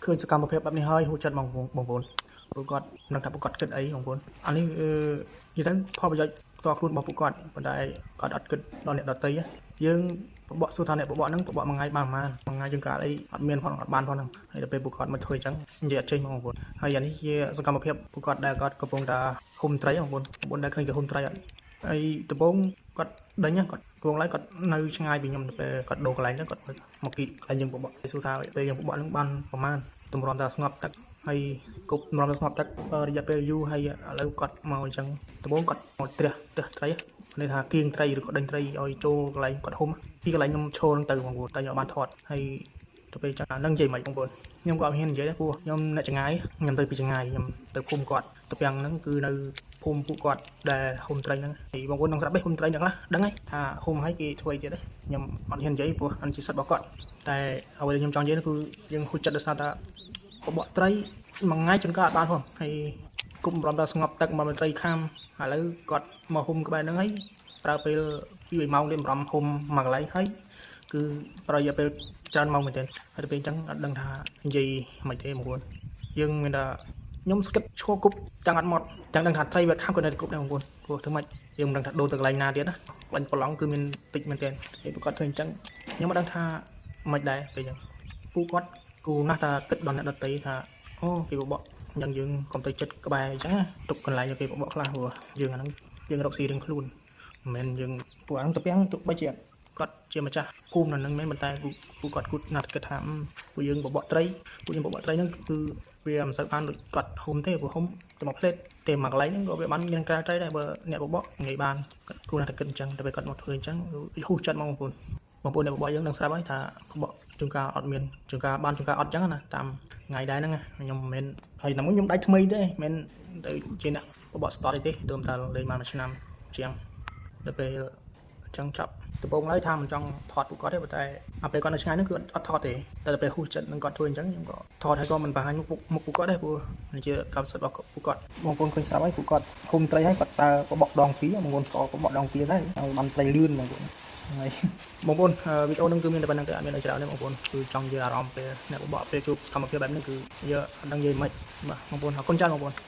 ឃើញសកម្មភាពបែបនេះហើយហួសចិត្តបងប្អូនបងប្អូនពួកគាត់មិនដឹងថាពួកគាត់គិតអីបងប្អូនអានេះអឺនិយាយទៅផលប្រយោជន៍ផ្ទាល់ខ្លួនរបស់ពួកគាត់ប៉ុន្តែគាត់អត់គិតដល់អ្នកដទៃយើងបបកសួរថាអ្នកបបកហ្នឹងបបកមួយថ្ងៃបានប៉ុន្មានមួយថ្ងៃយើងកើតអីអត់មានផងអត់បានផងហ្នឹងហើយដល់ពេលពួកគាត់មកធ្វើអញ្ចឹងនិយាយអត់ចេញបងប្អូនហើយអានេះជាសកម្មភាពពួកគាត់ដែលគាត់កំពុងតែហុំត្រីបងប្អូនបងប្អូនដែលឃើញគេហុំត្រីអត់ហើយដំបូងគាត់ដេញគាត់កំពុងឡើយគាត់នៅឆ្ងាយពីខ្ញុំទៅពេលគាត់ដូរកន្លែងទៅគាត់មកគីកន្លែងយើងបបកគេសួរថាពេលយើងបបកហ្នឹងបានប្រហែលតម្រាំតែស្ងប់ទឹកហើយគប់តម្រាំតែស្ងប់ទឹករយៈពេលយូរហើយឥឡូវគាត់មកអញ្ចឹងដំបូងគាត់មកត្រាស់ត្រាស់ត្រីនេះថាគៀងត្រីឬក៏ដេញត្រីឲ្យចូលកន្លែងគាត់ហុំពីកន្លែងខ្ញុំឈរហ្នឹងទៅបងប្អូនតែខ្ញុំអត់បានថតហើយទៅពេលចឹងអាហ្នឹងនិយាយមិនបងប្អូនខ្ញុំក៏អត់ហ៊ាននិយាយដែរព្រោះខ្ញុំអ្នកចង្ងាយខ្ញុំទៅពីចង្ងាយខ្ញុំទៅភូមិគាត់ទៅពាំងហ្នឹងគឺនៅភូមិពួកគាត់ដែលហុំត្រីហ្នឹងហើយបងប្អូននឹងស្រាប់ទេហុំត្រីហ្នឹងណាដឹងហើយថាហុំហើយគេធ្វើអីទៀតទេខ្ញុំអត់ហ៊ាននិយាយព្រោះអានជាសិទ្ធិរបស់គាត់តែអ្វីដែលខ្ញុំចង់និយាយនោះគឺយើងហួចចិត្តដោយសារថាបបកត្រីមួយថ្ងៃជួនកាលអត់បានផងហើយគប់រំដល់ស្ងប់ទឹកមកត្រីខាំឥឡូវគាត់មកហុំក្បែរហ្នឹងហើយប្រើពេល2 3ម៉ោងទេរំហុំមួយកន្លែងហើយគឺប្រយៈពេលច្រើនម៉ោងមែនទែនហើយទៅពេលអញ្ចឹងអត់ដឹងថានិយាយមិនទេបងប្អូនយើងមានថាខ្ញុំស្គិតឈរគប់ទាំងអត់មកទាំងដឹងថាត្រីវាខាំក៏នៅតែគប់ដែរបងប្អូនព្រោះធ្វើម៉េចយើងមិនដឹងថាដូរទៅកន្លែងណាទៀតណាកន្លែងប្រឡងគឺមានតិចមែនទែនហើយប្រកាសធ្វើអញ្ចឹងខ្ញុំមិនដឹងថាមិនដែរពេលអញ្ចឹងពួកគាត់គូណាស់ថាគិតដល់អ្នកដទៃថាអូគេបបកអញ្ចឹងយើងកុំទៅចិត្តក្បែរអញ្ចឹងណាទុកកន្លែងឲ្យគេបបកខ្លះព្រោះយើងអាហ្នឹងយើងរកស៊ីរឿងខ្លួនមិនមែនយើងពួកអាហ្នឹងទៅពាំងទុកបីជាគាត់ជាម្ចាស់ភូមិនៅហ្នឹងមែនប៉ុន្តែពួកគាត់គូណាស់គិតថាពួកយើងបបកត្រីពួកយើងបបកត្រីហ្នឹងគឺវាមិនសូវបានដូចគាត់ហុំទេព្រោះហុំតែមួយផ្លេតទេមួយកន្លែងហ្នឹងក៏វាបានមានក្រៅត្រីដែរបើអ្នកបបកងាយបានគាត់គូណាស់តែគិតអញ្ចឹងតែពេលគាត់មកធ្វើអញ្ចឹងហួសចិត្តមកបងប្អូនបងប្អូនអ្នកបបកយើងនឹងស្រាប់ហើយថាបបកជួនកាលអត់មានជួនកាលបានជួនកាលអត់អញ្ចឹងណាតាមថ្ងៃដែរហ្នឹងខ្ញុំមិនមែនហើយណាមួយខ្ញុំដៃថ្មីទេមិនមែនទៅជាអ្នកបបកស្តតអីទេទើបតែលេងបានមួយឆ្នាំជាងដល់ពេលអញ្ចឹងចាប់ដំបូងឡើយថាមិនចង់ថតពួកគាត់ទេប៉ុន្តែអាពេលគាត់នៅឆ្ងាយហ្នឹងគឺអត់ថតទេតែដល់ពេលហួសចិត្តនឹងគាត់ធ្វើអញ្ចឹងខ្ញុំក៏ថតហើយក៏មិនបង្ហាញមុខមុខពួកគាត់ដែរព្រោះនេះជាកម្មសិទ្ធិរបស់ពួកគាត់បងប្អូនឃើញស្រាប់ហើយពួកគាត់ហុំត្រីហើយគាត់ប្រើបបកដងពីបងប្អូនស្គាល់បបកដងពីដែរហើយបានត្រីលឿនបងប្អូនហើយបងប្អូនវីដេអូហ្នឹងគឺមានតែប៉ុណ្្នឹងទេអត់មានអីច្រើនទេបងប្អូនគឺចង់និយាយអារម្មណ៍ពេលអ្នកបបកពេលជួបសកម្មភាពបែបនេះគឺយកអត់ដឹងនិយាយមិនបាទបងប្អូនអរគុណច្រើនបងប្អូន។